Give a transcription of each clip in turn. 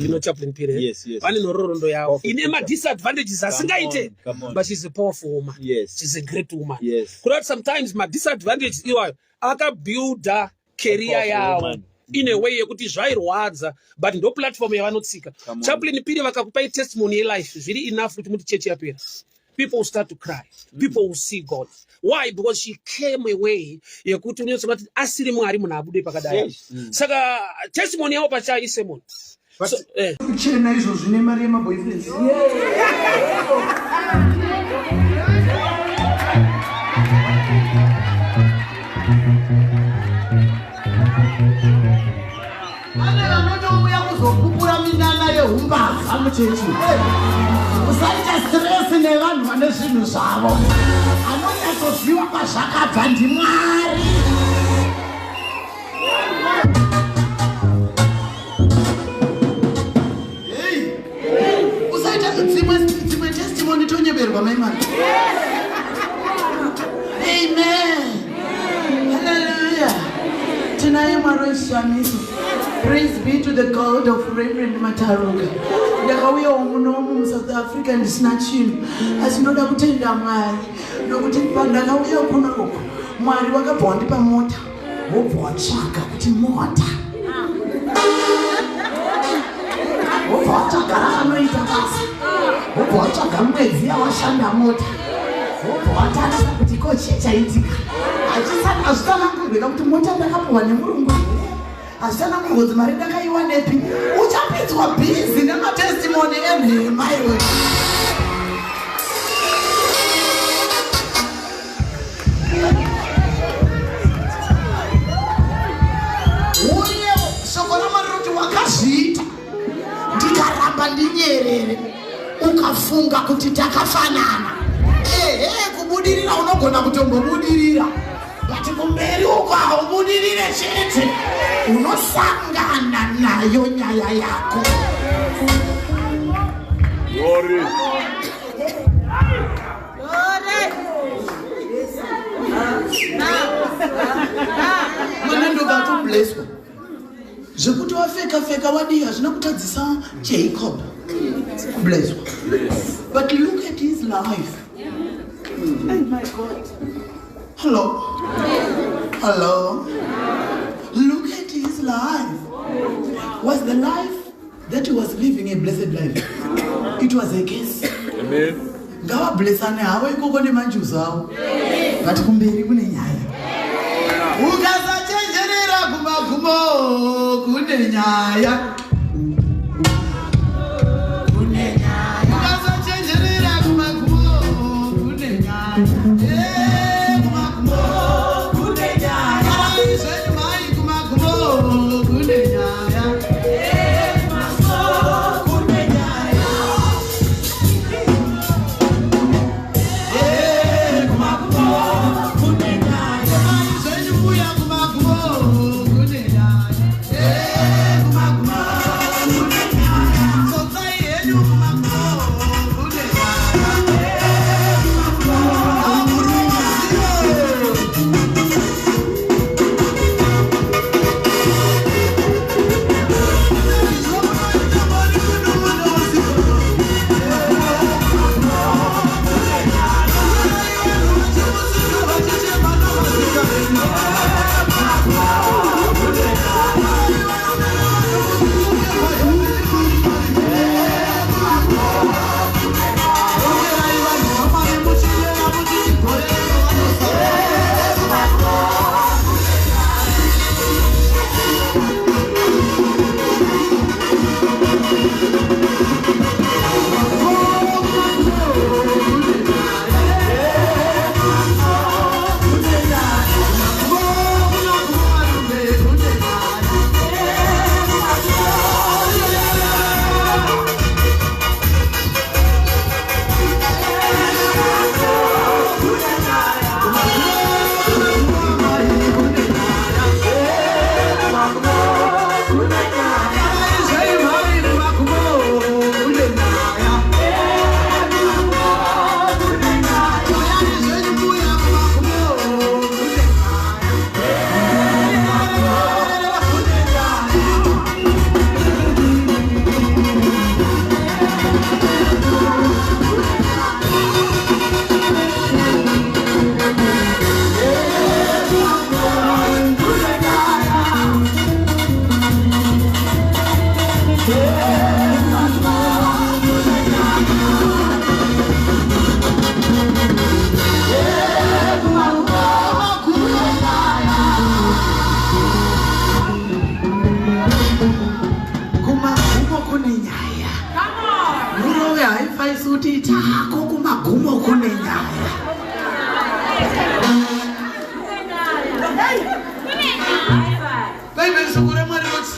You know Chaplain Phiri, eh? Yes. Vane nhororondo yavo Powerful ine preacher. madisadvantages asingaite, on, come on. but she's a powerful woman. She's a great woman. Kuda kuti sometimes madisadvantages iwayo akabuilda career Powerful yavo woman. in a way yekuti zvairwadza, but ndo platform yavanotsika. Come on. Chaplain Phiri vakakupai testimony yelife, zviri enough kuti muti chechi yapera. People will start to cry. People will see God. Why? Because she came away yekuti unotsonga kuti asiri Mwari munhu abude pakadai. Saka testimony yavo pachayo isermon. So, Kuchena izvozvi nemari yemaboyfriends. Pane vanotouya kuzopupura minana yehumbavha muchechi. Usaita stress nevanhu vane zvinhu zvavo. Anonyatsoziva kwazvakabva ndiMwari. Hey, usaita dzimwe testimony tonyeberwa maimani. Amen, hallelujah. Tinaye Mwari wezvishamiso. Praise be to the God of Reverend Mataruka. Ndakauyawo munomu muSouth Africa ndisina chinhu, asi ndoda kutenda Mwari nokuti pandakauya kuno uku, Mwari wakabva wandipa mota. Wobva watsvaga kuti mota, wobva watsvaga raanoita basa, wobva watsvaga mwedzi yawashanda mota, wobva watarisa kuti ko chii chaitika. Hazvitsanangurweka kuti mota ndakapuhwa nemurungu here. Hazvitsanangurwa kuti mari ndakaiwanepi. Uchapinzwa busy nematestimony enhema iwe. Uye shoko raMwari roti wakazviita ndikaramba ndinyerere, ukafunga kuti takafanana. Ehe, kubudirira unogona kutombobudirira, but kumberi uko haubudirire chete, unosangana nayo nyaya yako. Glory. Mwana ndobva atobleswa zvekuti wafeka feka wadii, hazvina kutadzisa Jacob kubleswa. But look at his life. Oh my God. Hello, hello. Look at his life. Was the life that he was living a blessed life? It was a case. Amen. Ngavablesane havo ikoko nemanjuzu avo, but kumberi kune nyaya. Ukasachenjerera, kumagumo kune nyaya. Kune nyaya. Ukasachenjerera, kumagumo kune nyaya. Kumagumo kune nyaya. Farai zvenyu mhai, kumagumo kune nyaya. Kumagumo kune nyaya. Kumagumo kune nyaya. Mai zvenyu mbuya, kumagumo kune nyaya. Kumagumo. Kumagumo kune nyaya. Murove haifaisi kuti itako kumagumo kune nyaya. Bhaibheri shoko raMwari roti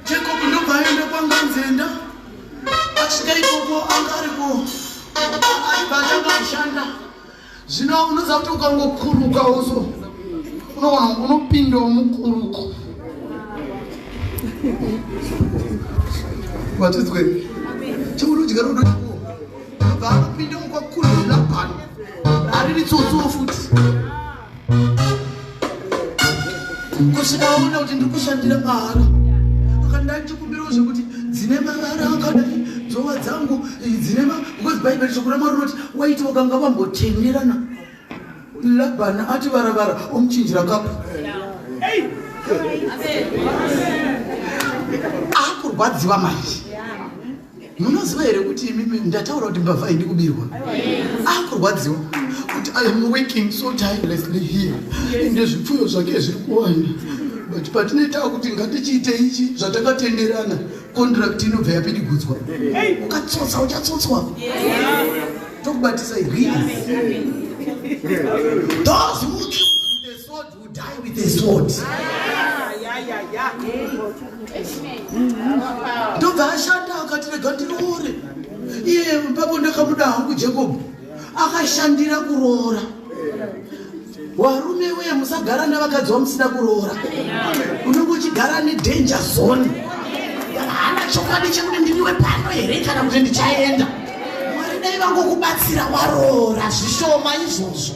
Jacob ndobva aenda kwanganzenda asvika ikoko anga ariko aibva atanga kushanda. Zvino unoziva kuti ukangokuruka also unowana unopindawo mukuruko. Vatidzwe chaunodya rudo ndobva anopinda mukwakuru Labhani ariri tsotsowo futi kusvika aona kuti ndiri kushandira mahara akandachikumbirawo zvekuti dzine mavara akadai dzova dzangu dzine ma because bhaibheri shoko ramwari rinoti waiti wakanga vambotenderana Labhani ati varavara omuchinjira kapu akurwadziwa manje munoziva here kuti imimi ndataura kuti mbavha haidi kubirwa akurwadziwa kuti I am working so tirelessly here ende zvipfuyo zvake zviri kuwanda but patinoita kuti ngatichiite ichi zvatakatenderana contract inobva yapidigudzwa ukatsotsa uchatsotswa tokubatisa really those who kill with the sword will die with the sword. Ndobva ashanda akati rega ndiroore iye papo ndakamuda hangu Jacob akashandira kuroora. Warume weye musagara navakadzi wamusina kuroora, unenge uchigara nedanger zone. Haana chokwadi chekuti ndiriwe pano here kana kuti ndichaenda. Mwari dai vangokubatsira waroora zvishoma izvozvo.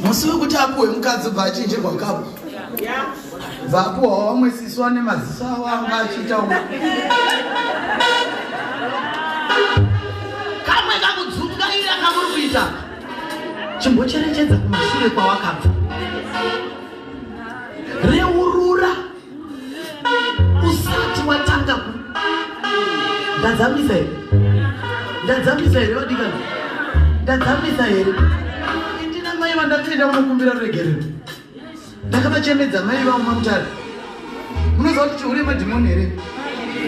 Musi wekuti apuwe mukadzi bva achinjirwa kapu bva apuwawo vamwe sisi wane maziso avo anga achiita u kamwe kakudzungaira kamuri kuita chimbocherechedza kumashure kwawakabva reurura usati watanga ku ndadzamisa here ndadzamisa here vadikani ndadzamisa here indina mai vandatoenda kunokumbira ruregerero ndakavachemedza mai vangu mamutare munoziva kuti chihure madhimoni here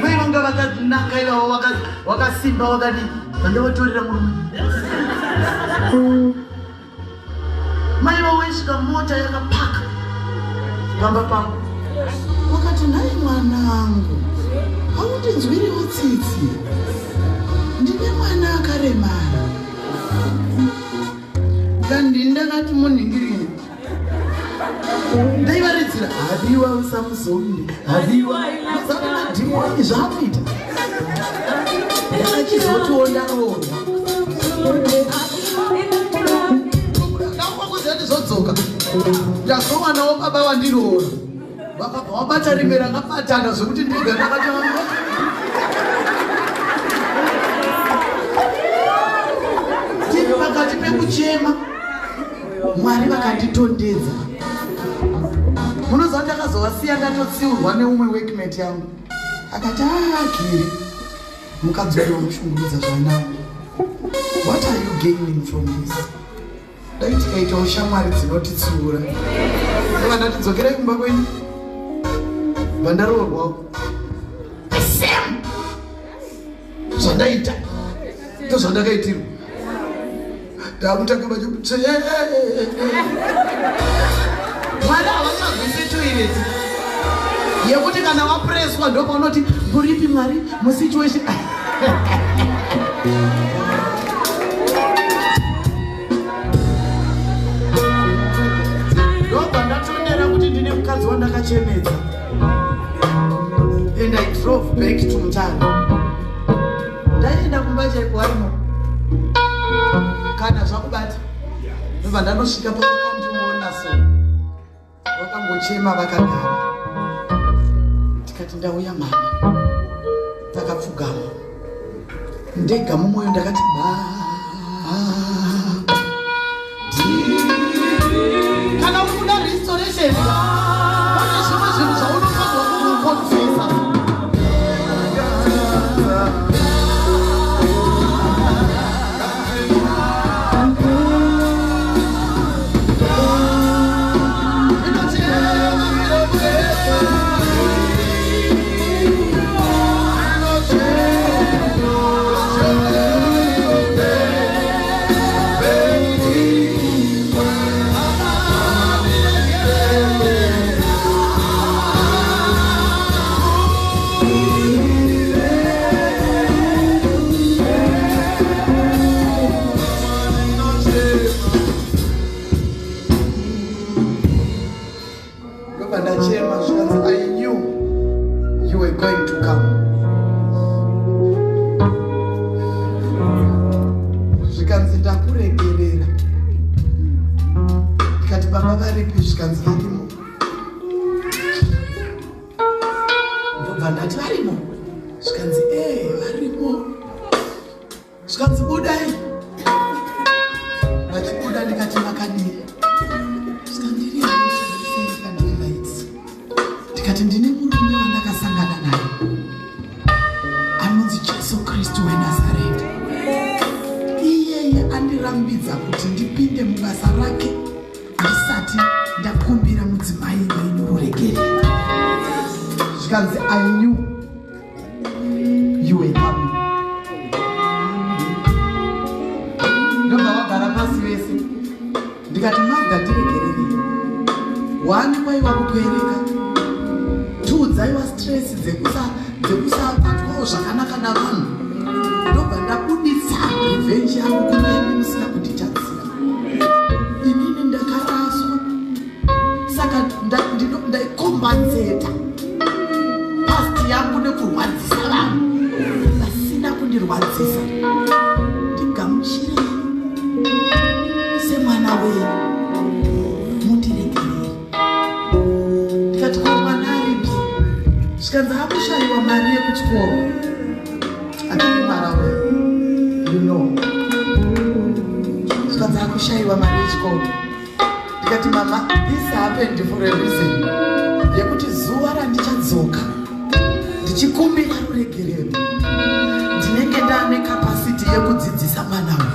mai vanga vakanaka ivavo wakasimba wakadii vandavatorera murume Mai vawaisvika mota yakapaka pamba pangu wakati nhai mwanangu haundinzwiriwo tsitsi ndine mwana akaremara ndandini ndakati munhingirini ndaivaridzira hadiwa usamuzonde hadiwa zana madhimoni zvaanoita ndakachizotiwo ndaroorwa ndozodzoka ndazowanawo baba vandiroora vakabva vabata rimwe rakabatana zvekuti ndega ndakati tiri pakati pekuchema mwari vakanditondedza munoziva ndakazovasiya ndatotsiurwa neumwe workmate yangu akati akiri ah, mukadzi uyo unoshungurudza zvanawo what are you gaining from this dai tikaitawo shamwari dzinotitsiura ava ndati dzokerai kumba kwenyu vandaroorwawo same zvandaita ndozvandakaitirwa ndakutanga vacho mwari havachabvise toilet yekuti kana wapreswa ndopaunoti muripi mwari musituation ndobva ndatonera kuti ndine mukadzi wandakachemedza and I drove back to Mutare ndaenda kumba chaiko warimo kana zvakubata ndobva ndanosvika pavakandiona so vakangochema vakagara tikati ndauya mama takapfugama ndega mumwoyo ndakati ba kana uri kuda restoration pane zvimwe zvinhu zvaunofanirwa kukonfesa. to come. Zvikanzi ndakuregerera. Ndikati baba varipi? Zvikanzi varimo. Ndobva ndati varimo. Zvikanzi varimo. Zvikanzi budai. Vachibuda ndikati makadii? Zvikandiri lights. Ndikati ndine murume wandakasangana naye anonzi Jesu Kristu weNazareti. Iyeye andirambidza kuti ndipinde mubasa rake ndisati ndakumbira mudzimai wenyu ruregerero. Zvikanzi I knew you were coming. Ndobva vagara pasi vese. Ndikati Magda ndiregererei. 1 kwaiva kupereka, 2 dzaiva stress dzekusabatwawo zvakanaka navanhu. Ndobva ndabuditsa revenge yangu kunemi musina kunditadzira. Inini ndakaraswa, saka ndaikombanseta past yangu nekurwadzisa vanhu vasina kundirwadzisa. Ndigamuchirei semwana wenyu, mundiregerere. Ndikati ko mwana aripi? Zvikanzi akushayiwa mari yekuchikoro. Atiri mwana weyo, you know. Zvikanzi akushayiwa mari yechikoro. Ndikati mama, this happened for a reason. Yekuti zuva randichadzoka ndichikumbira ruregerero, ndinenge ndaane capacity yekudzidzisa mwana uyu.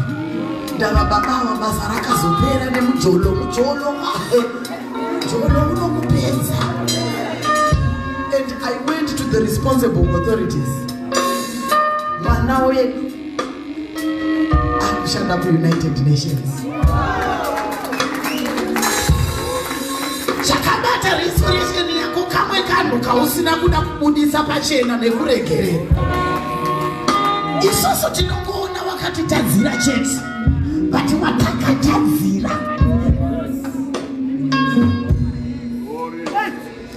Ndava baba ava basa rakazopera nemujolo. Mujolo mujolo unokupedza. And I went to the responsible authorities. Mwana wedu akushanda kuUnited Nations. Chakabata restoration yako kamwe kanhu kausina kuda kubudisa pachena nekuregerera. Isusu tinongoona wakatitadzira chete, but watakatadzira.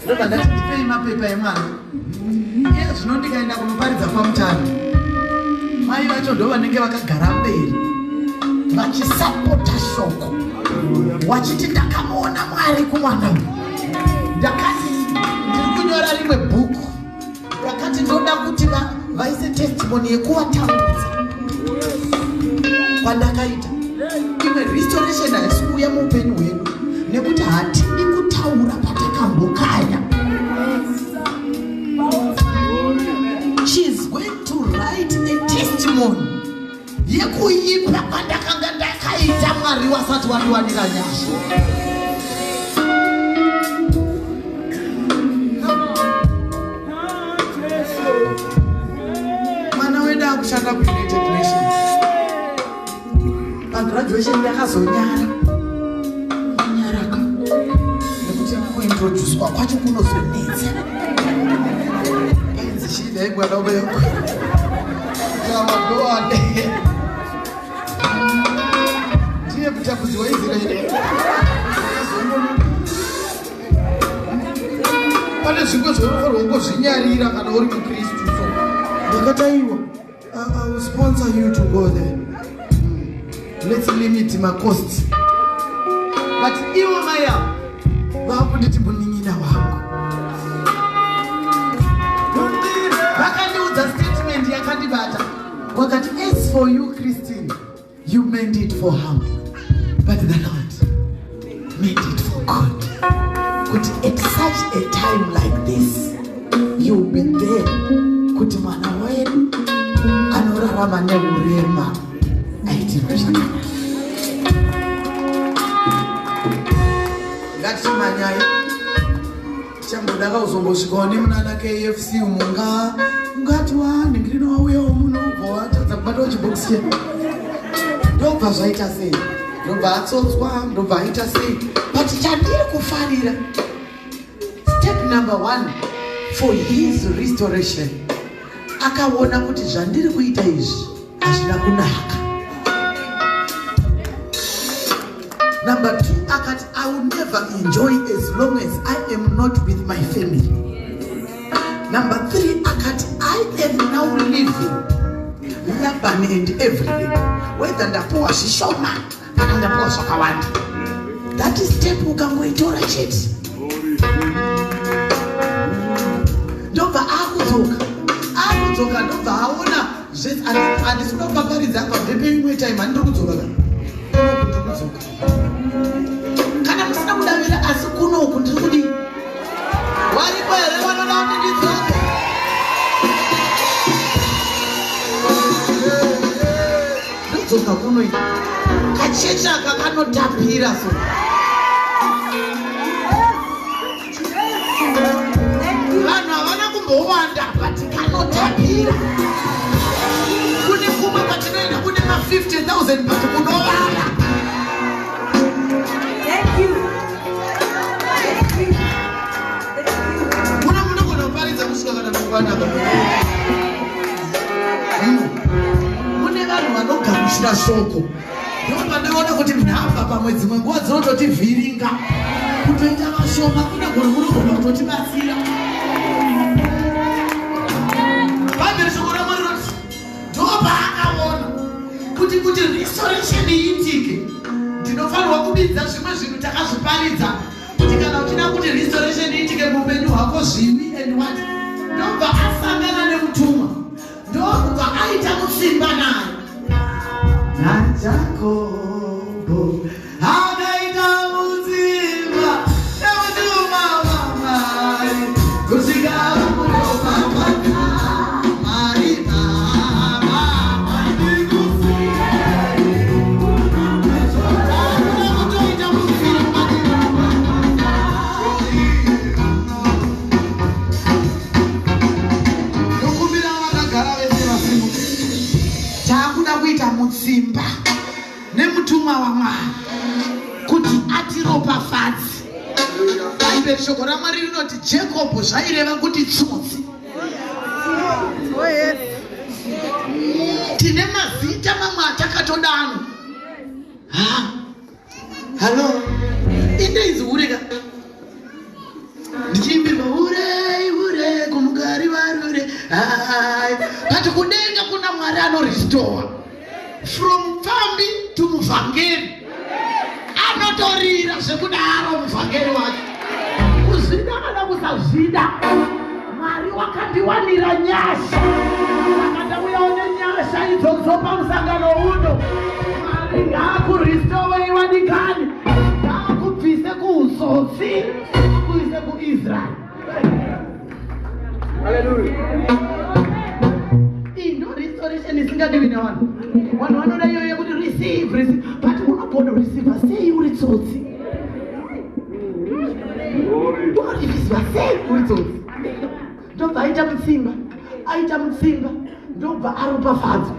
Ndobva ndati ndipei mapepa emwana. Iye zvino ndikaenda kunoparidza kwamutano, mai vacho ndo vanenge vakagara mberi vachisapota shoko, wachiti ndakamuona Mwari kumwana uyu. Ndakati ndiri kunyora rimwe bhuku, ndakati ndoda kuti vaise testimony yekuvatambudza kwandakaita. Imwe restoration haisi kuuya muupenyu hwedu nekuti hatidi kutaura patakambokanya. She's going to write a testimony yekuipa kwandakanga ndakaita Mwari wasati wandiwanira nyasha. Mwana wedu akushanda kuUnited Nations. Pagraduation ndakazonyara nyaraka nekuti kuintroducwa kwacho kunozonetsa. Ainzi shida igwana ubeyoamadoane ndiye mutambudzi waIsraeri. Pane zvimwe zvaunofanirwa kungozvinyarira kana uri muKristu. So ndakataiwa, I will sponsor you to go there. Let's limit my costs. But ivo mai avo vakunditi munin'ina wangu. Vakandiudza statement yakandibata. Wakati, as for you, Christine, you meant it for harm, but the Lord meant it for good. Kuti at such a time like this, you'll be there. Kuti mwana wedu anorarama neurema aitirwe zvakanaka. Ngatimanyai chamboda kauzombosvikawo nemunana KFC umunga ungati wanhingirino wauyawo muno ubva watadza kubatawo chibhokisi chedu. Ndobva zvaita sei, ndobva atsotswa, ndobva aita sei. But chandiri kufarira, step number 1 for his restoration, akaona kuti zvandiri kuita izvi hazvina kunaka. Number 2, akati I will never enjoy as long as I am not with my family. Number 3, akati One and everything, whether ndapuwa zvishoma kana ndapuwa zvakawanda. That step ukangoitora chete, ndobva akudzoka, akudzoka, ndobva aona zvese. Handisi kuda kupaparidza apa, ndepe imwe time. Handiri kudzoka ka, kunoku ndiri kudzoka. Kana musina kudavira, asi kunoku ndiri kudii? Waripo here vanoda kuti ndidzoke? Ndodzoka kuno, kachechi aka kanotapira. So vanhu havana kumbowanda, but kanotapira. Kune kumwe kwatinoenda kune ma50 000, but kunovava. Thank you. Thank you. Thank you. Muna munogona kuparidza kusvika kana mangwanaka. Mune vanhu vanogamuchira shoko. Ndopandakaona kuti nhamba pamwe dzimwe nguva dzinototivhiringa. Kutoita vashoma kunogona, kunogona kutotibatsira. Bhaibheri, shoko raMwari rinoti ndopaakaona kuti restoration iitike, ndinofanirwa kubidza zvimwe zvinhu. Takazviparidza kuti kana uchida kuti restoration iitike muupenyu hwako, zvivi and what. Ndobva asangana nemutumwa, ndokubva aita kutsimba naye naJakobho. Akaita mutsimba nemutumwa waMwari kusvika muropafadza. Mwari Baba, kutoita mutsimba. Ndokumbira vakagara vese vasimuke. Taakuda kuita mutsimba nemutumwa waMwari kuti atiropafadze. Bhaibheri, shoko raMwari rinoti Jakobho zvaireva kuti tsotsi. Tine mazita mamwe atakatodano. Ha, hallo, indainzi hure ka, ndichiimbirwa hure, hure kumugari varure. Hai, but kudenga kuna Mwari anorestore from pfambi to muvhangeri. Anotorira zvekudaro muvhangeri wacho. Kuzvida kana kusazvida, Mwari wakandiwanira nyasha, saka ndauyawo nenyasha idzodzo pamusangano uno. Mwari ngaakurestorei, vadikani. Ngaakubvise kuusotsi, kuise kuIsraeri. Iyi ndo restoration isingadiwi nevanhu. Vanhu vanoda iyoyo yekuti receive, receive, but unogona receive sei uri tsotsi? Unoreceiva sei uri tsotsi? Ndobva aita mutsimba, aita mutsimba, ndobva aropafadzwa.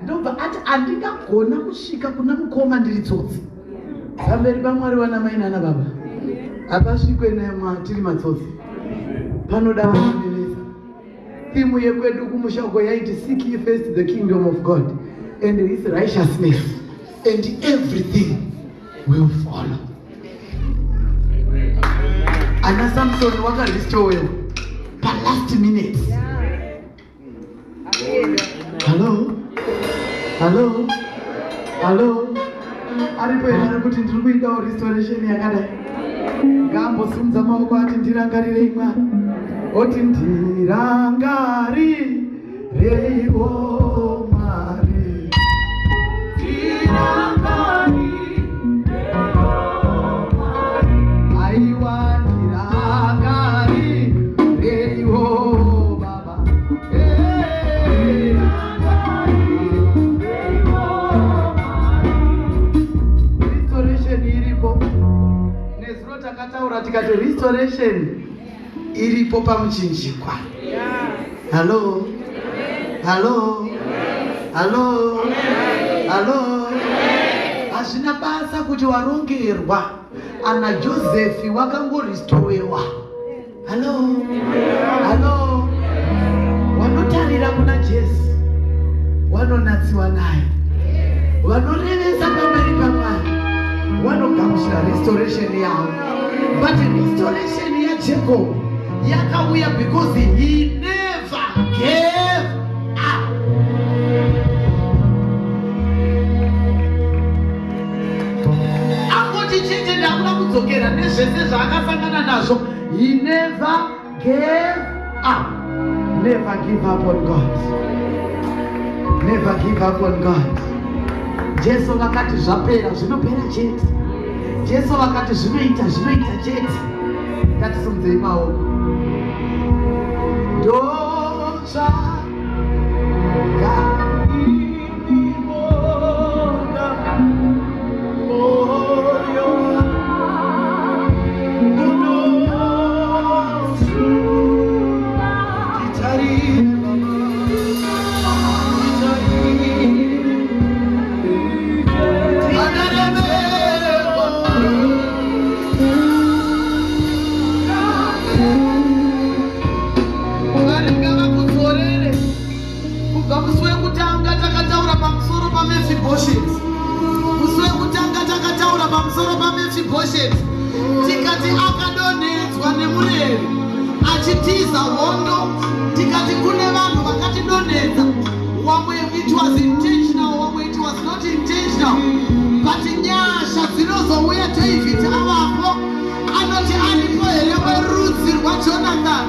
Ndobva ati, "Handingagona kusvika kuna mukoma ndiri tsotsi." Pamberi paMwari, wana mai nana baba, hapasvikwe nemwa tiri matsotsi. Panoda vanorevesa. Theme yekwedu kumusha uko yaiti, "Seek ye first the kingdom of God and his righteousness, and everything will follow." Ana Samson wakarestorewa palast minute. Hallo, hallo, hallo, aripo here ari kuti ndiri kuidawo restoration yakadai? Ngaambosimudza maoko ati, "Ndirangarirei Mwari." Oti, "Ndirangarireiwo Mwari, ndirangarireiwo Mwari. Aiwa, ndirangarireiwo Baba." Hey. Restoration iripo. Nezuro takataura tikati restoration iripo pamuchinjikwa. Hallo, hallo, hallo, hallo. Hazvina basa kuti warongerwa. Ana Josefi wakangorestorewa. Hallo, hallo. Wanotarira kuna Jesu wanonatsiwa naye. Vanorevesa pamberi paMwari vanogamuchira restoration yavo. But restoration yaJacob yakauya because he never gave up. Nezvese zvaakasangana nazvo, he never gave up. Never give up on God. Never give up on God. Jesu vakati zvapera, zvinopera chete. Jesu vakati zvinoita, zvinoita chete. Ngatisimudzei maoko. Ndotsvaga Ndinoda moyo unosuwa. Titarire Baba, titarire. Akaremerwa. Mwari ngavakudzorere. Kubva musi wekutanga takataura pamusoro paMefibhosheti, musi wekutanga takataura pamusoro paMefibhosheti, tikati akadonhedzwa nemureri achitiza hondo. Tikati kune vanhu vakatidonhedza. Wamwe it was intentional, wamwe it was not intentional, but nyasha dzinozouya. David avapo anoti, "Aripo here werudzi rwaJonathan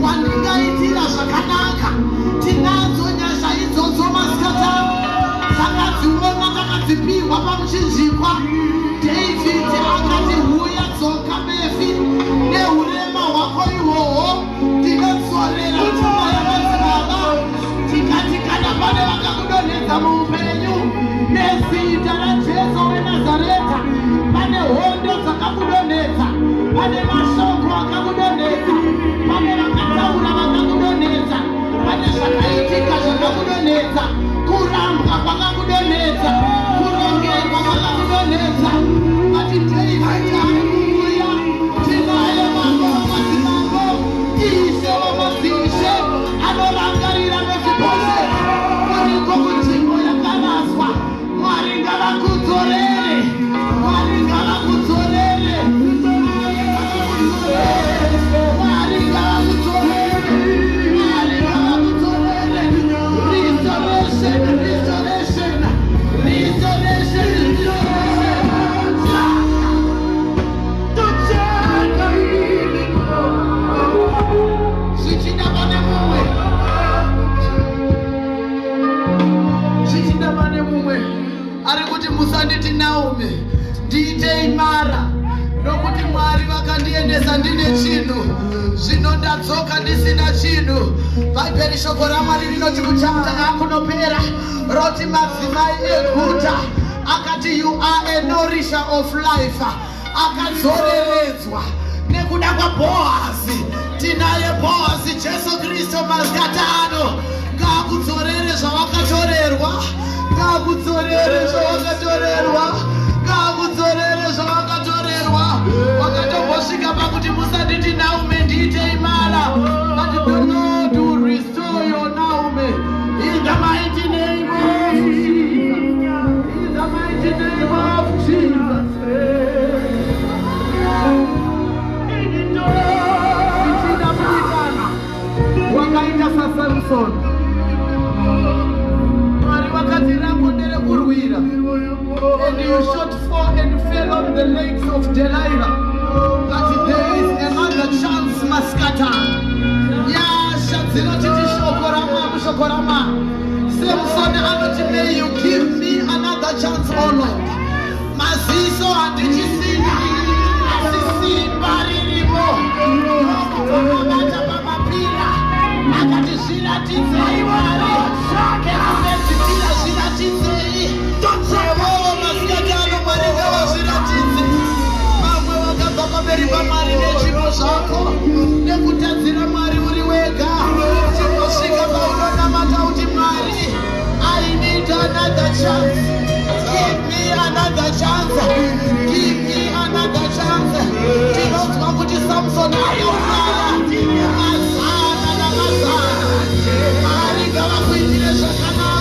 wandingaitira zvakanaka?" Tinadzo nyasha idzodzo masikatano, takadziona, takadzipiwa pamuchinjikwa. David akati, "Huya, dzoka Mefi, neurema hwako ihwohwo ndinodzorera pfuma yamadzibaba." Tikati kana pane vakakudonhedza muupenyu, nezita raJesu weNazareta, pane hondo dzakakudonhedza, pane mashoko akakudonhedza, pane vakataura vakakudonhedza, pane zvakaitika zvakakudonhedza, kurambwa kwakakudonhedza, kurongerwa kwakakudonhedza, but David ari kuuya. Tinaye Mambo wamadzimambo, Ishe wamadzishe, anorangarira Mefibhosheti uriko kunzvimbo yakaraswa. Mwari ngavakudzorere, Mwari ngavakudzorere, Mwari ngavakudzorere, Mwari ngavakudzorere. Restoration, restoration, restoration, restoration. Totsvaga imi. Zvichida pane mumwe, zvichida pane mumwe ari kuti, "Musanditi Naomi, ndiitei Mara, nokuti Mwari vakandiendesa ndine chinhu, zvino ndadzoka ndisina chinhu." Bhaibheri, shoko raMwari rinoti kuchapter akunopera roti madzimai eguta akati, "You are a nourisher of life." Akadzoreredzwa nekuda kwaBhoazi. Tinaye Bhoazi, Jesu Kristu. Masikatano ngaakudzorere zvawakatorerwa, ngaakudzorere zvawakatorerwa, ngaakudzorere zvawakatorerwa. Wakatombosvika pakuti, "Musanditi Naomi, ndiitei Mara," but the Lord will restore your Naomi in the mighty name of Jesus, in the mighty name of Jesus. Zvichida mudikana wakaita saSamson. Mwari vakati rako nderekurwira, and you shot four and fell on the legs of Delilah, but there is another chance. Masikata nyasha dzinotiti shoko raMwari, shoko raMwari. Samson anoti, "May you give me another chance, O Lord. Maziso handichisina, asi simba ririmo." Akabata pamapira akati, "Zviratidzei, Mwari, kekupedzisira, zviratidzei." Evovo masikati ano Mwari ngavazviratidze. Vamwe vakabva pamberi paMwari nezvipo zvako, nekutadzira Mwari uri wega. Chimbosvika paunonamata kuti, "Mwari, I need another chance. Give me another chance. Give me another chance." Tinonzwa kuti Samson akauraya mazana namazana. Mwari ngavakuitire zvakanaka.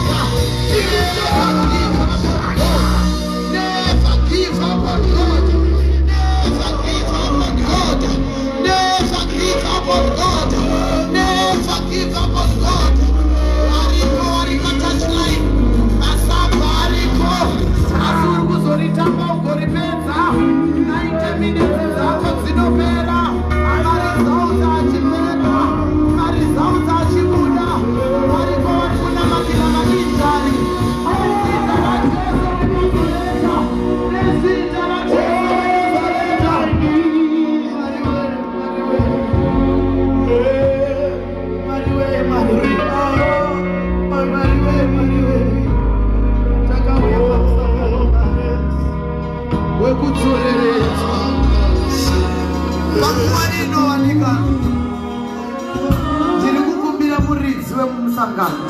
vemumusangano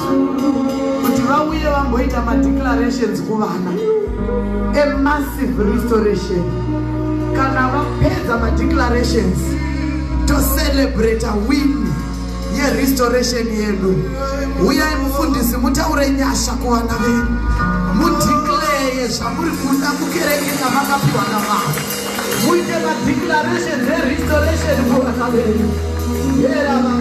kuti vauye vamboita madeclarations kuvana emassive restoration. Kana vapedza madeclarations tocelebrata win yerestoration yedu. Uyai mufundisi mutaure nyasha kuvana venyu, mudeclare zvamuri kuda kukereke kamakapiwa naMwari, muite madeclarations erestoration kuvana venyu. Yerava.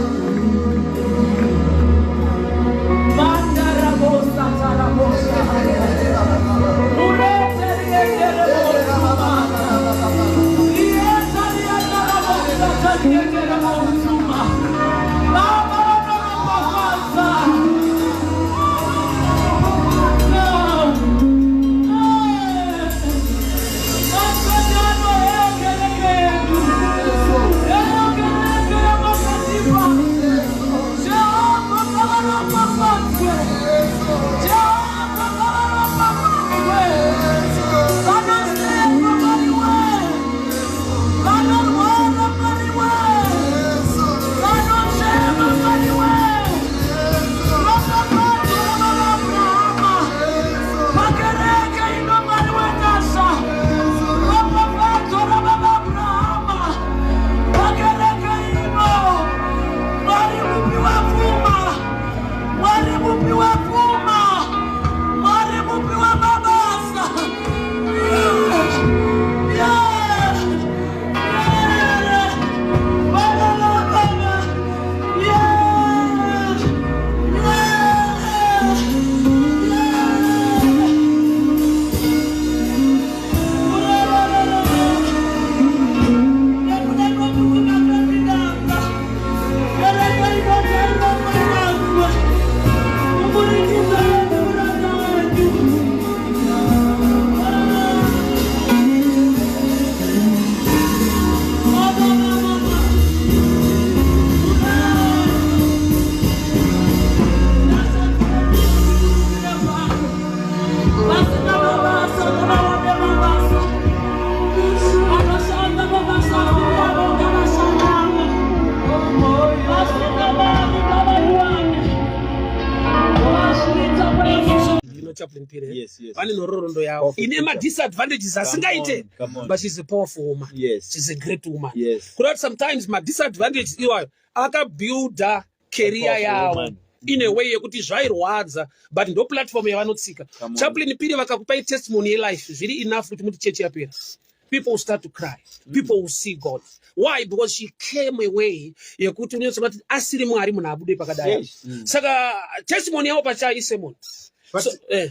Chaplain Phiri. Yes. Vane nhororondo yavo Powerful ine teacher. madisadvantages asingaite, On, come on. but she's a powerful woman. She's a great woman. Kuda kuti sometimes madisadvantages iwayo akabuilda career Powerful yavo woman. in a way yekuti zvairwadza, but ndo platform yavanotsika. Come on. Chaplain Phiri vakakupai testimony yelife, zviri enough kuti muti chechi yapera. People will start to cry. People will see God. Why? Because she came away yekuti unyatsoti asiri Mwari munhu abude pakadai. Saka testimony yavo pachayo isermon. But So, eh.